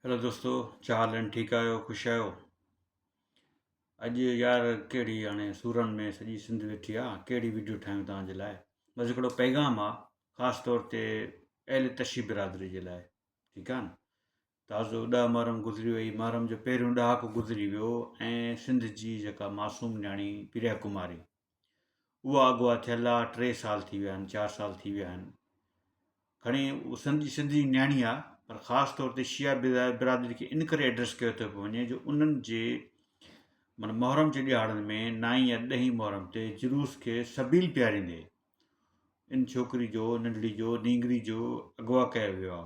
Hello دوستو ڇا حال آهن ٺيڪ آهيو خوش آهيو اڄ يار ڪهڙي هاڻي سورن ۾ سڄي سنڌ ويٺي آ ڪهڙي ويڊيو ٺاهيون توهان جي لاء بس هڪڙو پيغام آ خاص طور تي اهل تشي برادري جي لاء ٺيڪ آ نه تازو ڏهه محرم گذري وئي محرم جو پهريون ڏهاڪو گذري ويو ۽ سنڌ جي جيڪا معصوم نياڻي پريا ڪماري اها اغوا ٿيل آ ٽي سال ٿي ويا آهن چار سال ٿي ويا آهن کڻي سنڌ جي سنڌ جي نياڻي آ پر خاص طور تي شيعا برادري کي ان ڪري ايڊريس ڪيو ٿو پيو وڃي جو انهن جي معنی محرم جي ڏهاڙن ۾ نائين يا ڏهين محرم تي جلوس کي سبيل پياريندي ان ڇوڪري جو ننڍڙي جو نينگري جو اغوا ڪيو ويو آ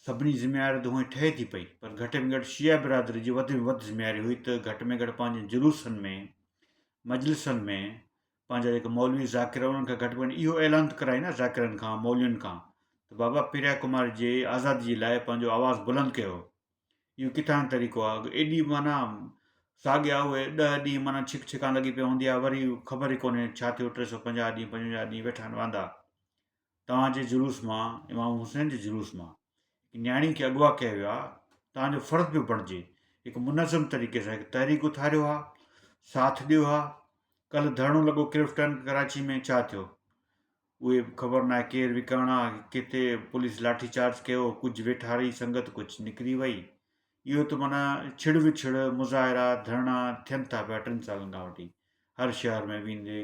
سڀني ذميواري ته هونئن ٺهي ٿي پئي پر گهٽ ۾ گهٽ شيعه برادري جي وڌ ۾ وڌ ذميواري هئي ته گهٽ ۾ گهٽ پنهنجن جلوسن ۾ مجلسن ۾ پنهنجا جيڪي مولوي ذاڪر انهن کان گهٽ ۾ گهٽ اهو اعلان ته ڪرائين نه ذاڪرن کان مولوين کان ته بابا پريا ڪمار جي آزادي جي لاء پنهنجو آواز بلند ڪيو اهو ڪٿان جو طريقو آهي ايڏي معنيٰ ساڳيا اهي ڏهه ڏينهن معنيٰ ڇڪ ڇڪان لڳي پئي هوندي آهي وري خبر ئي ڪونهي ڇا ٿيو 350 ڏينهن 55 ڏينهن ويٺا آهن واندا توهان جي جلوس مان، امام حسين جي جلوس مان، هڪ نياڻي کي اغوا ڪيو ويو آهي، توهان جو فرض پيو بڻجي، هڪ منظم طريقي سان هڪ تحريڪ اٿاريو ها، ساٿ ڏيو ها، ڪلهه ڌرڻو لڳو ڪلفٽن ڪراچي ۾ ڇا ٿيو؟ اهي خبر ناهي ڪير وڪاڻا، ڪٿي پوليس لاٺي چارج ڪيو، ڪجهه ويٺاري سنگت ڪجهه نڪري وئي، اهو ته معنيٰ ڇڙ وڇڙ، مظاهرا، ڌرڻا ٿين ٿا پيا ٽن سالن کان وٺي هر شهر ۾ ويندي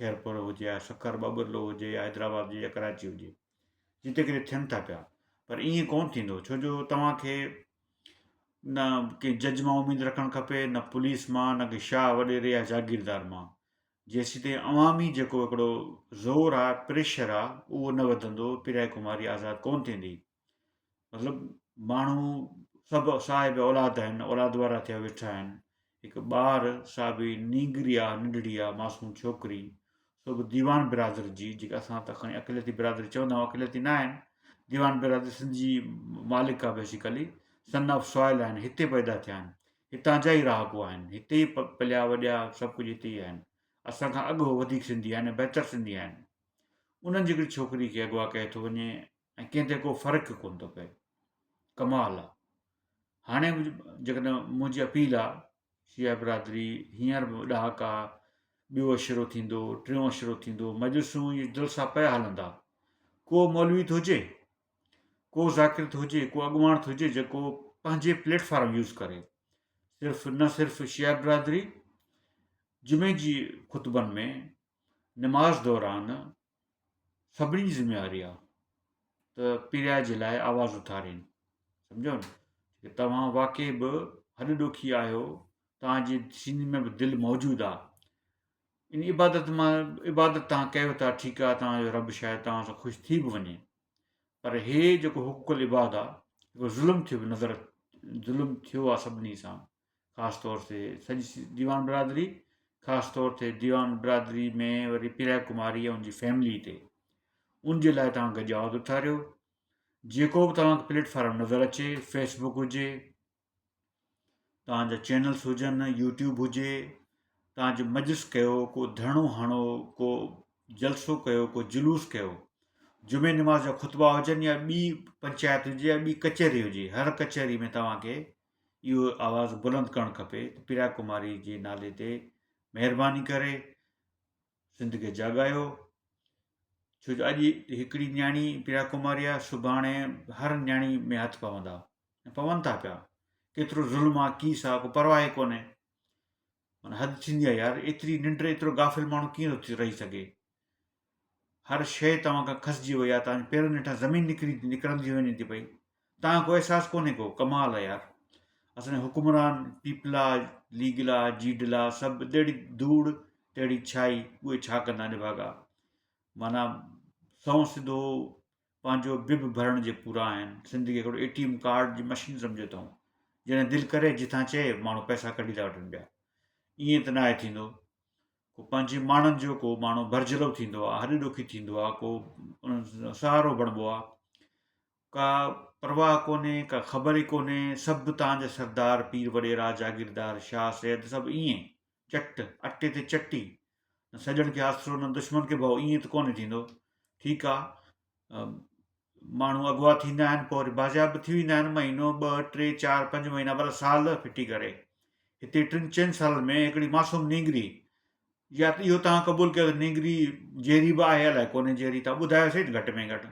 خيرپور هجي يا سکر ٻٻرلو هجي يا حيدرآباد هجي يا ڪراچي هجي جتي ڪٿي ٿين ٿا پيا پر ائين ڪونه ٿيندو ڇو جو توهان کي نه ڪنهن جج مان اميد رکڻ کپي نه پوليس مان نه ڪنهن شاهه وڏيري يا جاگيردار مان جيسيتائين عوامي جيڪو هڪڙو زور آهي پريشر آهي اهو نه وڌندو پريا ڪماري آزاد ڪونه ٿيندي مطلب ماڻهو سڀ صاحب اولاد آهن، اولاد وارا ٿيا ويٺا آهن. هڪ ٻار سا به نينگري آ، ننڍڙي آ، معصوم ڇوڪري، سو به ديوان برادر جي، جيڪي اسان ته کڻي اقليتي برادري چوندا آهيون، اقليتي نه آهن، ديوان برادري سنڌ جي مالڪ آ بيسيڪلي، سن آف سوائل آهن، هتي پيدا ٿيا آهن، هتان جا ئي رهاڪو آهن، هتي ئي پليا وڏيا سڀ ڪجهه هتي ئي آهن. اسان کان اڳ هو وڌيڪ سنڌي آهن ۽ بهتر سنڌي آهن. انهن جي هڪڙي ڇوڪري کي اغوا ڪيو ٿو وڃي ۽ ڪنهن تي ڪو فرق ڪونه ٿو پئي. ڪمال آ. هاڻي به جيڪڏهن منهنجي اپيل آ شيعا برادري هينئر به ڏهاڪا ٻيو عشرو ٿيندو ٽيون عشرو ٿيندو مجلسون اهي جلسا پيا هلندا ڪو مولوي ٿو هجي ڪو ذاڪر ٿو هجي ڪو اڳواڻ ٿو هجي جيڪو پنهنجي پليٽ فارم يوز ڪري صرف نه صرف شيعا برادري جمعي جي خطبن ۾ نماز دوران سڀني جي ذميواري آ ته پريا جي لاء آواز اٿارين سمجھو نه توهان واقعي به هڏ ڏوکي آهيو توهان جي سيني ۾ به دل موجود آ ان عبادت مان عبادت توهان ڪيو ٿا ٺيڪ آ توهان جو رب شايد توهان سان خوش ٿي به وڃي پر هي جيڪو حقوق العباد آ جيڪو ظلم ٿيو نظر ظلم ٿيو آ سڀني سان خاص طور تي سڄي ديوان برادري خاص طور تي ديوان برادري ۾ وري پريا ڪماري ۽ ان جي فيملي تي ان جي لاء توهان گڏ آواز اٿاريو جيڪو به توهان کي پليٽ فارم نظر اچي فيسبڪ هجي توهان جا چينلس هجن يوٽيوب هجي توهان جو مجلس ڪيو ڪو ڌرڻو هڻو ڪو جلسو ڪيو ڪو جلوس ڪيو جمعي نماز جا خطبا هجن يا ٻي پنچائت هجي يا ٻي ڪچهري هجي هر ڪچهري ۾ توهان کي اهو آواز بلند ڪرڻ کپي ته پريا ڪماري جي نالي تي مهرباني ڪري سنڌ کي جاڳايو ڇو جو اڄ هڪڙي نياڻي پريا ڪماري آ سڀاڻي هر نياڻي ۾ هٿ پوندا ۽ پون ٿا پيا ڪيترو ظلم آ ڪيس آ ڪو پرواهه ئي ڪونهي معنيٰ حد ٿيندي آ يار ايتري ننڊ ايترو غافل ماڻهو ڪيئن ٿو رهي سگهي هر شيء توهان کان کسجي وئي آهي، توهان جي پيرن هيٺان زمين نڪري نڪرندي وڃي ٿي پئي، توهان کي ڪو احساس ڪونهي ڪو، ڪمال آهي يار. اسان جا حڪمران پيپلا، ليگلا، جيڊلا سڀ جهڙي ڌوڙ تهڙي ڇائي، اهي ڇا ڪندا نڀاڳا. معنيٰ سنئون سڌو پنهنجو بب ڀرڻ جي پورا آهن. سنڌ کي هڪڙو اي ٽي ايم ڪارڊ جي مشين سمجهيو اٿئون. جڏهن دل ڪري جتان چئي ماڻهو پئسا ڪڍي ٿا وٺن پيا. ائين ته ناهي ٿيندو. ڪو پنهنجي ماڻهن جو ڪو ماڻهو ڀرجهلو ٿيندو آهي، هڏ ڏوکي ٿيندو آهي، ڪو انهن سان سهارو بڻبو آهي. ڪا پرواهه ڪونهي، ڪا خبر ئي ڪونهي، سڀ تان جا سردار، پير وڏيرا، جاگيردار، شاهه سيد سڀ ائين چٽ، اٽي تي چٽي، نه سڄڻ کي آسرو نه دشمن کي ڀؤ، ائين ته ڪونهي ٿيندو. ٺيڪ آ. ماڻهو اغوا ٿيندا آهن پوء وري بازياب به ٿي ويندا آهن مهينو ٻه ٽي چار پنج مهينا ڀلا سال ڦٽي ڪري هتي ٽن چئن سالن ۾ هڪڙي معصوم نينگري يا ته اهو توهان قبول ڪيو ته نينگري جيئري به آهي الائي ڪونهي جيئري توهان ٻڌايو سهي گهٽ ۾ گهٽ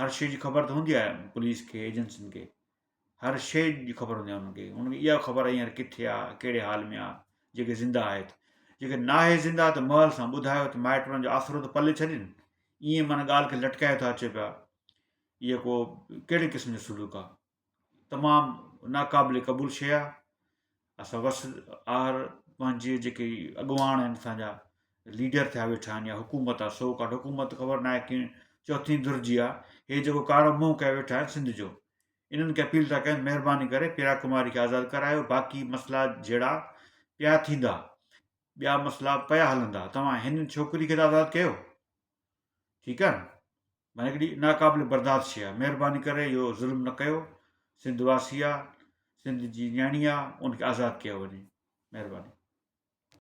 هر شيء جي خبر ته هوندي آهي پوليس کي ايجنسين کي هر شيء جي خبر هوندي آهي انهن کي انهن کي اها خبر آهي هينئر ڪٿي آهي ڪهڙي حال ۾ آهي جيڪي زنده آهي ته جيڪي ناهي زنده ته مهل سان ٻڌايو ته مائٽ انهن جو آسرو ته پلي ڇڏين ائين معنيٰ ڳالهه کي لٽڪايو ٿا اچي پيا اهو ڪو ڪهڙي قسم جو سلوڪ آهي تمام ناقابل قبول شيء آهي اسان وس آهر پنهنجي جيڪي اڳواڻ آهن اسانجا ليڊر ٿيا ويٺا آهن يا حڪومت آهي سو ڪارڊ حڪومت خبر ناهي ڪي چوٿين ڌر جي آهي هي جيڪو ڪارو منهن ڪيو ويٺا آهن سنڌ جو انهن کي اپيل ٿا ڪيون مهرباني ڪري پيرا ڪماري کي آزاد ڪرايو باقي مسئلا جهڙا پيا ٿيندا ٻيا مسئلا پيا هلندا توهان هن ڇوڪري کي ته آزاد ڪيو ٺيڪ آهي معنيٰ هڪڙي ناقابل برداشت شيء آهي مهرباني ڪري اهو ظلم نه ڪيو سنڌ واسي آهي سنڌ جي نياڻي آهي ان کي آزاد ڪيو وڃي مهرباني.